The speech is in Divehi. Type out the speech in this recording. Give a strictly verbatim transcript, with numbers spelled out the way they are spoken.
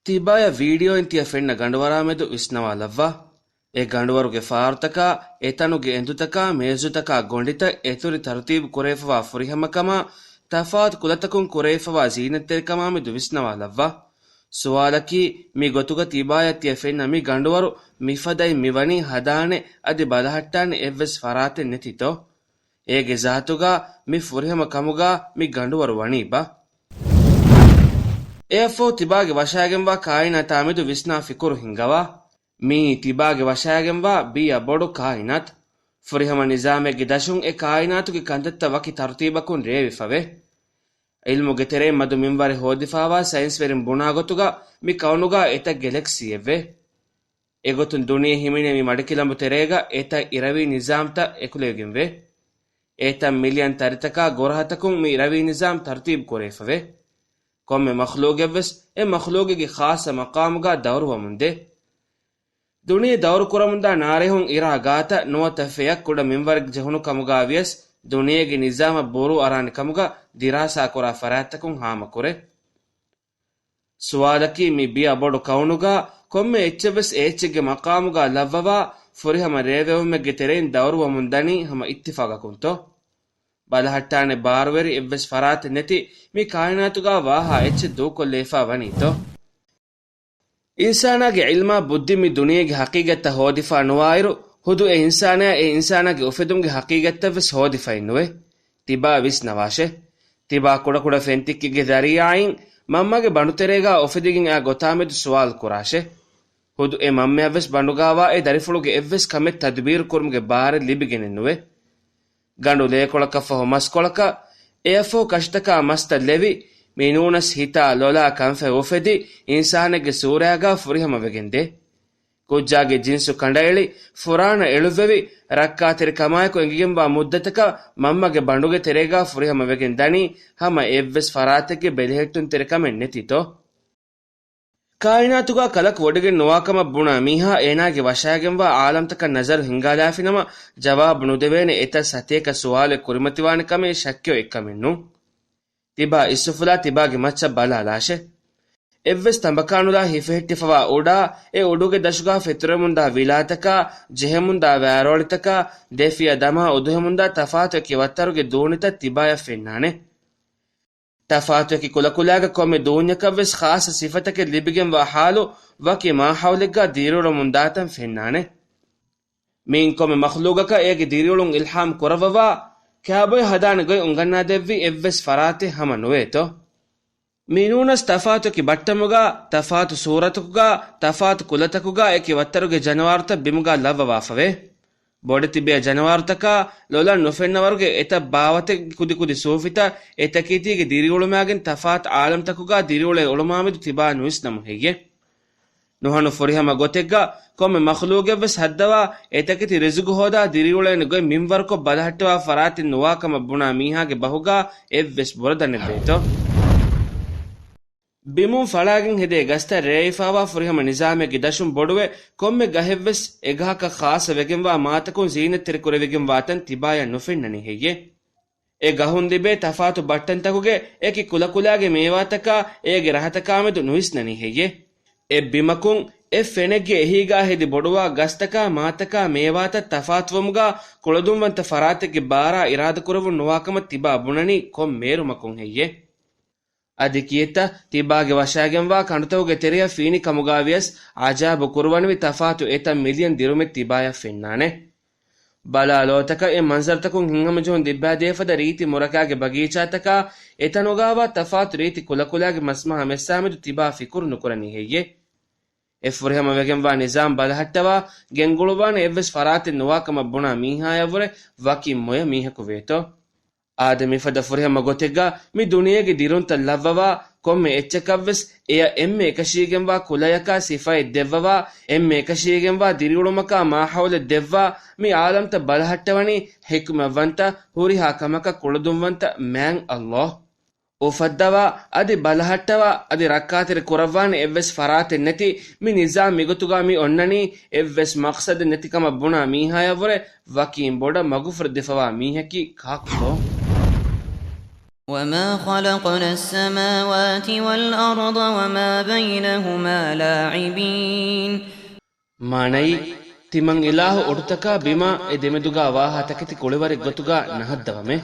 ތިބާޔަށް ވީޑިއޯއިން ތިޔަ ފެންނަ ގަނޑުވަރާމެދު ވިސްނަވާލައްވާ. އެ ގަނޑުވަރުގެ ފާރުތަކާ، އެތަނުގެ އެނދުތަކާ، މޭޒުތަކާ، ގޮނޑިތައް އެތުރި ތަރުތީބު ކުރެވިފަވާ ފުރިހަމަކަމާ، ތަފާތު ކުލަތަކުން ކުރެވިފަވާ ޒީނަތްތެރިކަމާމެދު ވިސްނަވާލައްވާ. ސުވާލަކީ، މި ގޮތުގަ ތިބާޔަށް ތިޔަ ފެންނަ މި ގަނޑުވަރު މިފަދައިން މިވަނީ ހަދާނެ އަދި ބަލަހައްޓާނެ އެއްވެސް ފަރާތެއް ނެތިތޯ؟ އޭގެ ޒާތުގަ މި ފުރިހަމަ ކަމުގަ މި ގަނޑުވަރު ވަނީބާ؟ އެއަށްފަހު ތިބާގެ ވަށާގެންވާ ކާއިނާތާމެދު ވިސްނާ ފިކުރު ހިންގަވާ. މިއީ ތިބާގެ ވަށާގެންވާ ބިޔަ ބޮޑު ކާއިނާތު. ފުރިހަމަ ނިޒާމެއްގެ ދަށުން އެ ކާއިނާތުގެ ކަންތައްތައް ވަކި ތަރުތީބަކުން ރޭވިފަވޭ. ޢިލްމުގެ ތެރެއިން މަދު މިންވަރެއް ހޯދިފަވާ ސައިންސްވެރިން ބުނާ ގޮތުގަ މި ކައުނުގަ އެތައް ގެލެކްސީއެއްވޭ. އެގޮތުން ދުނިޔެ ހިމެނޭ މި މަޑިކިލަނބު ތެރޭގަ އެތައް އިރަވީ ނިޒާމްތައް އެކުލެވިގެންވޭ. އެތައް މިލިއަން ތަރިތަކާ ގުރަހަތަކުން މި އިރަވީ ނިޒާމް ތަރުތީބު ކުރެވިފަވޭ. ކޮންމެ މަޚްލޫގެއްވެސް އެ މަޚްލޫގެއްގެ ޚާއްޞަ މަޤާމުގަ ދައުރުވަމުންދޭ. ދުނިޔެ ދައުރުކުރަމުންދާ ނާރެހުން އިރާ ގާތަށް ނުވަތަ ފެޔަށް ކުޑަ މިންވަރެއް ޖެހުނު ކަމުގަ ވިޔަސް، ދުނިޔޭގެ ނިޒާމަށް ބުރޫ އަރާނެ ކަމުގަ ދިރާސާކުރާ ފަރާތްތަކުން ހާމަކުރޭ. ސުވާލަކީ، މި ބިޔަ ބޮޑު ކައުނުގަ ކޮންމެ އެއްޗެއްވެސް އެ އެއްޗެއްގެ މަޤާމުގަ ލައްވަވާ، ފުރިހަމަ ރޭވެވުމެއްގެ ތެރެއިން ދައުރުވަމުން ދަނީ ހަމަ އިއްތިފާގަކުންތޯ؟ ބަލަހައްޓާނެ ބާރުވެރި އެއްވެސް ފަރާތެއް ނެތި މި ކާއިނާތުގަ ވާހާ އެއްޗެއް ދޫކޮށްލައިފާ ވަނީތޯ؟ އިންސާނާގެ ޢިލްމާ ބުއްދި މި ދުނިޔޭގެ ހަޤީގަތްތައް ހޯދިފާ ނުވާއިރު، ހުދު އެ އިންސާނާ އެ އިންސާނާގެ އުފެދުމުގެ ހަޤީގަތްތައްވެސް ހޯދިފައެއްނުވޭ. ތިބާ ވިސްނަވާށޭ. ތިބާ ކުޑަކުޑަ ފެންތިއްކިގެ ޒަރީޢާއިން މަންމަގެ ބަނޑުތެރޭގާ އުފެދިގެން އާ ގޮތާމެދު ސުވާލު ކުރާށޭ. ހުދު އެ މަންމަޔަށްވެސް ބަނޑުގާވާ އެ ދަރިފުޅުގެ އެއްވެސް ކަމެއް ތަދުބީރު ކުރުމުގެ ބާރެއް ލިބިގެނެއްނުވޭ. ގަނޑު ލޭކޮޅަކަށްފަހު މަސްކޮޅަކަށް، އެއަށްފަހު ކަށިތަކާ މަސްތައް ލެވި، މިނޫނަސް ހިތާ ލޮލާ ކަންފަތް އުފެދި، އިންސާނެއްގެ ސޫރައިގާ ފުރިހަމަވެގެންދޭ. ކުއްޖާގެ ޖިންސު ކަނޑައެޅި، ފުރާނަ އެޅުއްވެވި، ރައްކާތެރިކަމާއެކު އެނގިގެންވާ މުއްދަތަކަށް މަންމަގެ ބަނޑުގެ ތެރޭގާ ފުރިހަމަވެގެން ދަނީ ހަމަ އެއްވެސް ފަރާތެއްގެ ބެލެހެއްޓުންތެރިކަމެއް ނެތިތޯ؟ ކާއިނާތުގާ ކަލަކު ވޮޑިގެން ނުވާކަމަށް ބުނާ މީހާ އޭނާގެ ވަށާގެންވާ ޢާލަމްތަކަށް ނަޒަރު ހިންގާލާފިނަމަ، ޖަވާބު ނުދެވޭނެ އެތައް ސަތޭކަ ސުވާލެއް ކުރިމަތިވާނެ ކަމެއް ޝައްކެއް އެއްކަމެއްނޫން. ތިބާ އިސްއުފުލާ ތިބާގެ މައްޗަށް ބަލާލާށޭ. އެއްވެސް ތަނބަކާނުލާ ހިފެހެއްޓިފަވާ އުޑާ، އެ އުޑުގެ ދަށުގާ ފެތުރެމުންދާ ވިލާތަކާ، ޖެހެމުންދާ ވާރޯޅިތަކާ، ދެފިޔަ ދަމާ އުދުހެމުންދާ ތަފާތު އެކި ވައްތަރުގެ ދޫނިތައް ތިބާޔަށް ފެންނާނެ. ތަފާތު އެކި ކުލަކުލާގެ ކޮންމެ ދޫންޏަކަށްވެސް ޚާއްޞަ ސިފަތަކެއް ލިބިގެންވާ ޙާލު ވަކި މާޙައުލެއްގާ ދިރިއުޅެމުންދާތަން ފެންނާނެ. މިއިން ކޮންމެ މަޚްލޫގަކަށް އޭގެ ދިރިއުޅުން އިލްހާމް ކުރައްވަވާ، ކާބޮއި ހަދާނެ ގޮތް އުނގަންނާދެއްވި އެއްވެސް ފަރާތެއް ހަމަ ނުވޭތޯ؟ މިނޫނަސް ތަފާތު އެކި ބައްޓަމުގާ، ތަފާތު ސޫރަތަކުގާ، ތަފާތު ކުލަތަކުގާ އެކި ވައްތަރުގެ ޖަނަވާރުތައް ބިމުގާ ލައްވަވާފަވޭ. ބޮޑެތި ބިޔަ ޖަނަވާރުތަކާ ލޮލަށް ނުފެންނަވަރުގެ އެތައް ބާވަތެއްގެ ކުދިކުދި ސޫފިތައް އެތަކެތީގެ ދިރިއުޅުމާގެން ތަފާތު ޢާލަމްތަކުގާ ދިރިއުޅޭ އުޅުމާމެދު ތިބާ ނުވިސްނަމުން ހެއްޔޭ؟ ނުހަނު ފުރިހަމަ ގޮތެއްގަ ކޮންމެ މަޚްލޫގެއްވެސް ހައްދަވާ އެތަކެތި ރިޒުގު ހޯދާ ދިރިއުޅޭނެ ގޮތް މިންވަރުކޮށް ބަލަހައްޓަވާ ފަރާތެއް ނުވާކަމަށް ބުނާ މީހާގެ ބަހުގާ އެއްވެސް ބުރަ ދަނެއްވޭތޯ؟ ބިމުން ފަޅާގެން ހެދޭ ގަސްތައް ރޭވިފާވާ ފުރިހަމަ ނިޒާމެއްގެ ދަށުން ބޮޑުވެ، ކޮންމެ ގަހެއްވެސް އެގަހަކަށް ޚާއްޞަ ވެގެންވާ މާތަކުން ޒީނަތްތެރިކުރެވިގެންވާތަން ތިބާޔަށް ނުފެންނަނީ ހެއްޔޭ؟ އެ ގަހުން ލިބޭ ތަފާތު ބައްޓަންތަކުގެ އެކި ކުލަކުލާގެ މޭވާތަކާ އޭގެ ރަހަތަކާމެދު ނުވިސްނަނީ ހެއްޔޭ؟ އެއް ބިމަކުން އެއް ފެނެއްގެ އެހީގާ ހެދި ބޮޑުވާ ގަސްތަކާ މާތަކާ މޭވާތައް ތަފާތުވުމުގާ ކުޅަދުންވަންތަ ފަރާތެއްގެ ބާރާ އިރާދަކުރެވުން ނުވާކަމަށް ތިބާ ބުނަނީ ކޮން މޭރުމަކުން ހެއްޔޭ؟ އަދި ކިއެއްތަ ތިބާގެ ވަށާގެންވާ ކަނޑުތަކުގެ ތެރެއަށް ފީނި ކަމުގާ ވިޔަސް އަޖާބު ކުރުވަނިވި ތަފާތު އެތައް މިލިއަން ދިރުމެއް ތިބާޔަށް ފެންނާނެ. ބަލާ ލޯތަކަށް އެ މަންޒަރުތަކުން ހިތްހަމަޖެހުން ދިއްބާދޭފަދަ ރީތި މުރަކާގެ ބަގީޗާތަކާ، އެތަނުގާވާ ތަފާތު ރީތި ކުލަކުލާގެ މަސްމަހާ މެއްސާމެދު ތިބާ ފިކުރު ނުކުރަނީ ހެއްޔޭ؟ އެ ފުރިހަމަވެގެންވާ ނިޒާމް ބަލަހައްޓަވާ، ގެންގުޅުއްވާނެ އެއްވެސް ފަރާތެއް ނުވާކަމަށް ބުނާ މީހާޔަށްވުރެ ވަކި މޮޔަ މީހަކު ވޭތޯ؟ އާދެ، މިފަދަ ފުރިހަމަ ގޮތެއްގަ މި ދުނިޔޭގެ ދިރުންތައް ލައްވަވާ، ކޮންމެ އެއްޗަކަށްވެސް އެޔަށް އެންމެ އެކަށީގެންވާ ކުލަޔަކާ ސިފައެއް ދެއްވަވާ، އެންމެ އެކަށީގެންވާ ދިރިއުޅުމަކާ މާހައުލެއް ދެއްވާ، މި ޢާލަމްތައް ބަލަހައްޓަވަނީ ޙިކްމަތްވަންތަ، ހުރިހާ ކަމަކަށް ކުޅަދުންވަންތަ މާތް ﷲ. އުފައްދަވާ، އަދި ބަލަހައްޓަވާ، އަދި ރައްކާތެރި ކުރައްވާނެ އެއްވެސް ފަރާތެއް ނެތި މި ނިޒާމް މިގޮތުގަ މި އޮންނަނީ، އެއްވެސް މަޤްޞަދެއް ނެތި ކަމަށް ބުނާ މީހާޔަށްވުރެ ވަކީން ބޮޑަށް މަގުފުރެދިފަވާ މީހަކީ ކާކުތޯ؟ وما خلقنا السماوات والأرض وما بينهما لاعبين. މާނައީ، ތިމަން އިލާހު އޮޑުތަކާ ބިމާ އެ ދެމެދުގާ ވާހާ ތަކެތި ކުޅިވަރެއް ގޮތުގާ ނަހައްދަވަމޭ.